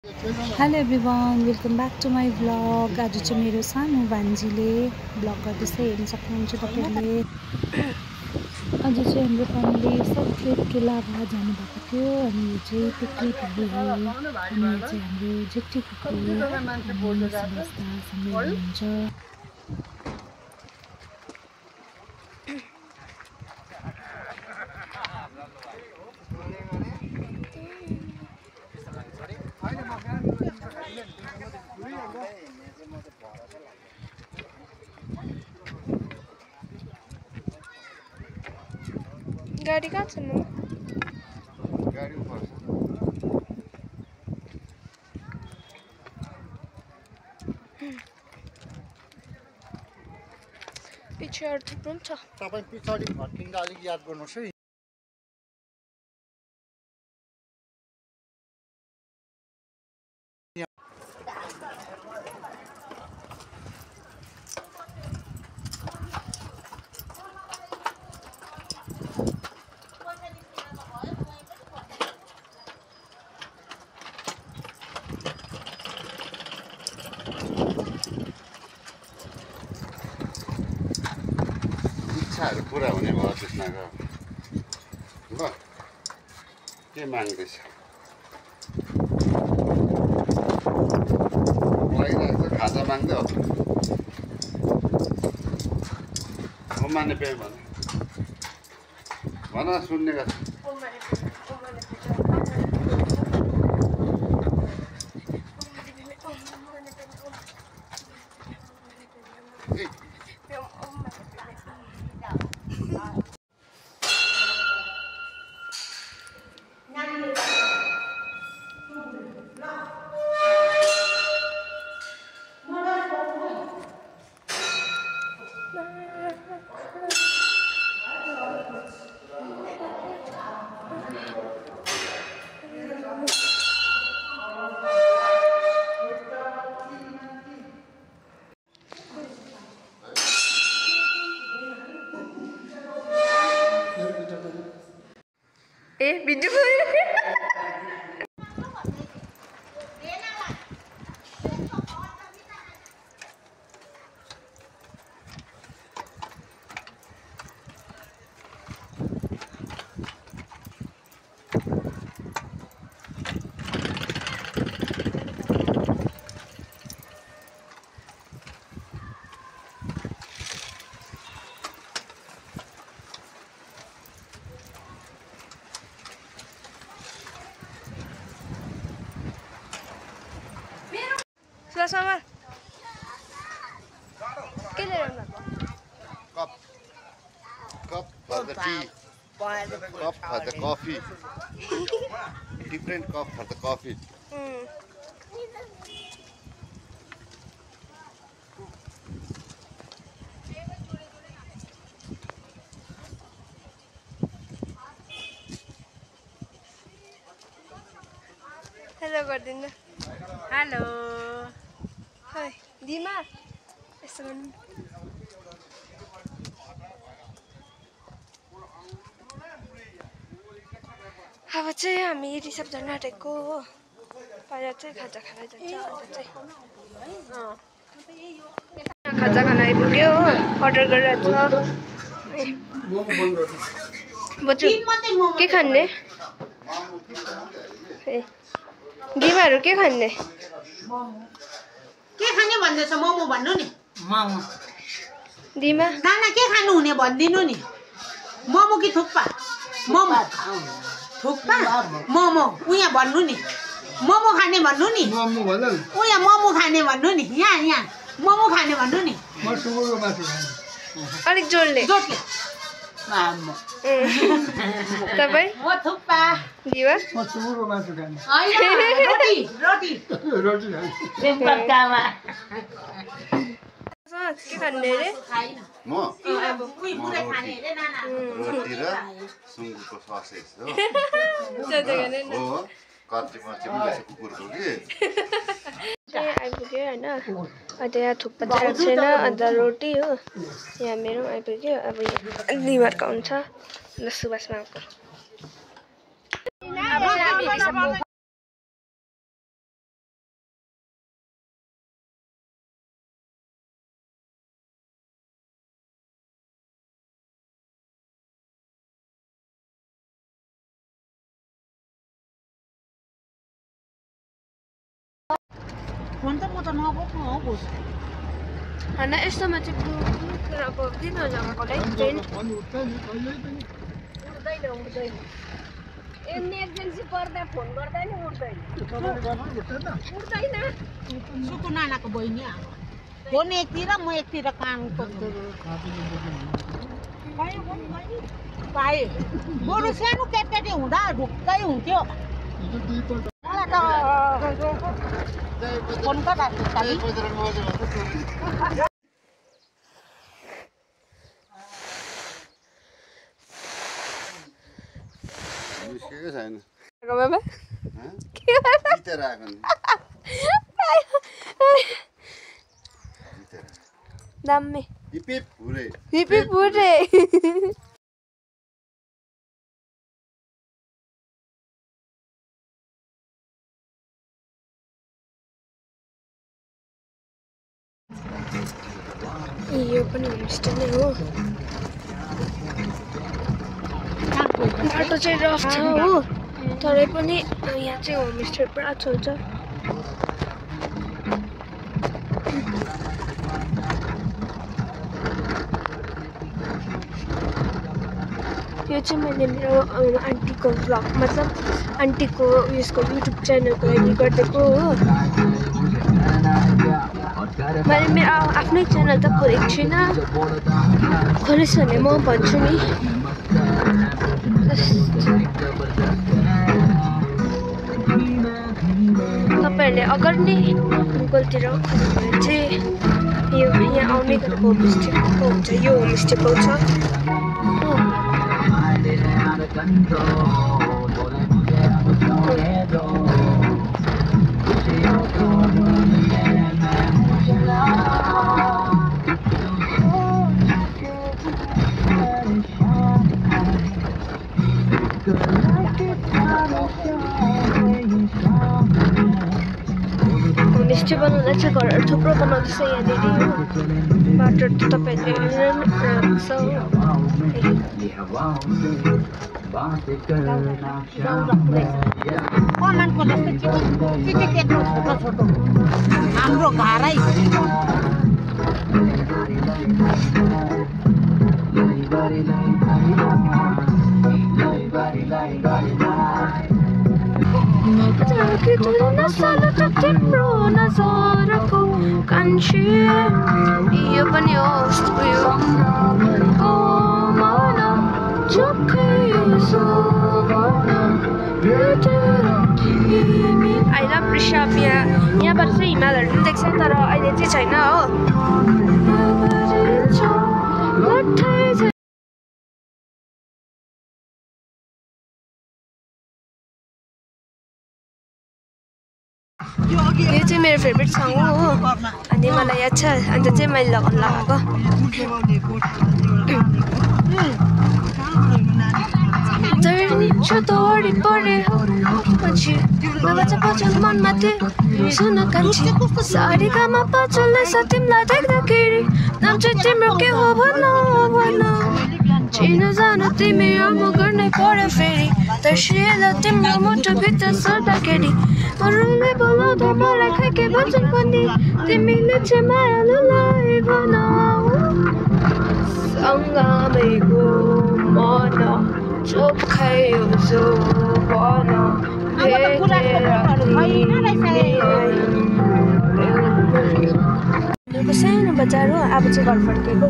Hello everyone, welcome back to my vlog. आज चाहिँ मेरो सानो भान्जीले भ्लग गर्दैछ, हेर्न सक्नुहुन्छ तपाईँले। आज चाहिँ हाम्रो फ्यामिली सब ट्रिप लाभा जानुभएको थियो अनि यो चाहिँ पिकनिक पुग्यो अनि यो चाहिँ हाम्रो जेठी पुग्यो सँगै हुनुहुन्छ। गाडी कहाँ छ म? गाडी पर्छ। पछि अरू थुप्रो पनि छ। तपाईँ पछाडि फर्किँदा अलिक याद गर्नुहोस् है। इच्छाहरू पुरा हुने भयो त्यसमा ल के माग्दैछ लागिरहेको छ खाजा माग्दै हो माने पे भन सुन्ने गर्छ। ए video Sama. ¿Qué le dan? Cup for the tea. Cup for the coffee. Different cup for the coffee. Hello, Gordina. Hello Hi, Dima. Yes, man. अब चाहिँ हामी रिसप जान आँटेको हो। पहिला चाहिँ खाजा खान जान्छ अन्त चाहिँ खाजा खान आइपुग्यो हो। अर्डर गरिरहेको छ। बच्चु के खाने? ए डिमाहरू के खाने? के खाने भन्दैछ? मोमो भन्नु नि। मोमो डिमा नाना के खानु हुने भनिदिनु नि। मोमो कि थुक्पा? मोमो थुक्पा मोमो उहाँ भन्नु नि। मोमो खाने भन्नु नि। मोमो भन उहाँ मोमो खाने भन्नु नि। यहाँ मोमो खाने भन्नु नि। म सुँगुरको मासु खाने अलिक जोडले जोडले तपाईँ म थुक्पा दिवा म सुँगुरको मासु खाने हैन रोटी रोटी रोटी खाने के खाने रे? म अब पुरै खाने रे नाना। रोटी र सुँगुरको ससेज हो। हो कच्ची मर्ची पनि रहेछ कुकुरको कि आइपुग्यो होइन। अन्त यहाँ थुक्पा चाहिँ आएको छैन। अन्त रोटी हो यहाँ मेरो आइपुग्यो। अब निमार्का हुन्छ अन्त सुभाषमा आएको। फोन त म त नबोक्नु हो घुस होइन यस्तोमा चाहिँ अब किन जग्गाकोलाई ट्रेन्ड उड्दैन इमर्जेन्सी पर्दा फोन गर्दा नि उड्दैन सुकु नानाको बहिनी फोन एकतिर म एकतिर कानको पाएँ बरु सानो केटकेटी हुँदा ढुक्कै हुन्थ्यो फोन गर्दा निस्केकै छैन बाबा जितेर आएको नि दामी हिपिप हुरे हिपिप हुरे यो पनि होमस्टे नै हो बाटो चाहिँ रफ छ हो तरै पनि यहाँ चाहिँ होमस्टे पुरा चल्छ यो चाहिँ मैले मेरो आन्टीको भ्लग मतलब आन्टीको उयसको युट्युब च्यानलको लागि गरिदिएको हो मैले मेरो आफ्नै च्यानल त खोलेको छुइनँ खोलेछ भने म भन्छु नि तपाईँहरूले अगर नै गुगलतिर खोल्यो भने चाहिँ यो यहाँ आउने गरेको होमस्टेको हुन्छ यो होमस्टेको छ होमस्टे बनाउँदा चाहिँ घरहरू थुप्रो बनाउँदैछ यहाँनिर बाटो तपाईँहरूले हेर्नुहुन्छ कमानको जस्तो चिटिकेको छोटो छोटो हाम्रो घरै तिम्रो नजरको कान्छी यो पनि हो आई लभ ऋषभ यहाँबाट चाहिँ हिमालहरू पनि देख्छ तर अहिले चाहिँ छैन हो यो चाहिँ मेरो फेभरेट सङ हो अनि मलाई याद छ अन्त चाहिँ मैले लगाउनु लगाएको दौडी परे पछि पछल मनमा थियो सुन कान्छी सारीकामा पछल्दैछ तिमीलाई देख्दाखेरि नाम चाहिँ तिम्रो के हो भन चिन जान तिमी म गर्नै पर्यो फेरि तर्सिएला तिम्रो मुटुभित्र सर्दाखेरि अरूले बोलाउँदा मलाई खै के भन्छन् पनि तिमीले चाहिँ मायालुलाई बनाऊ सँगैको मन चोखै जो भन सानो बजार हो अब चाहिँ घर फर्केको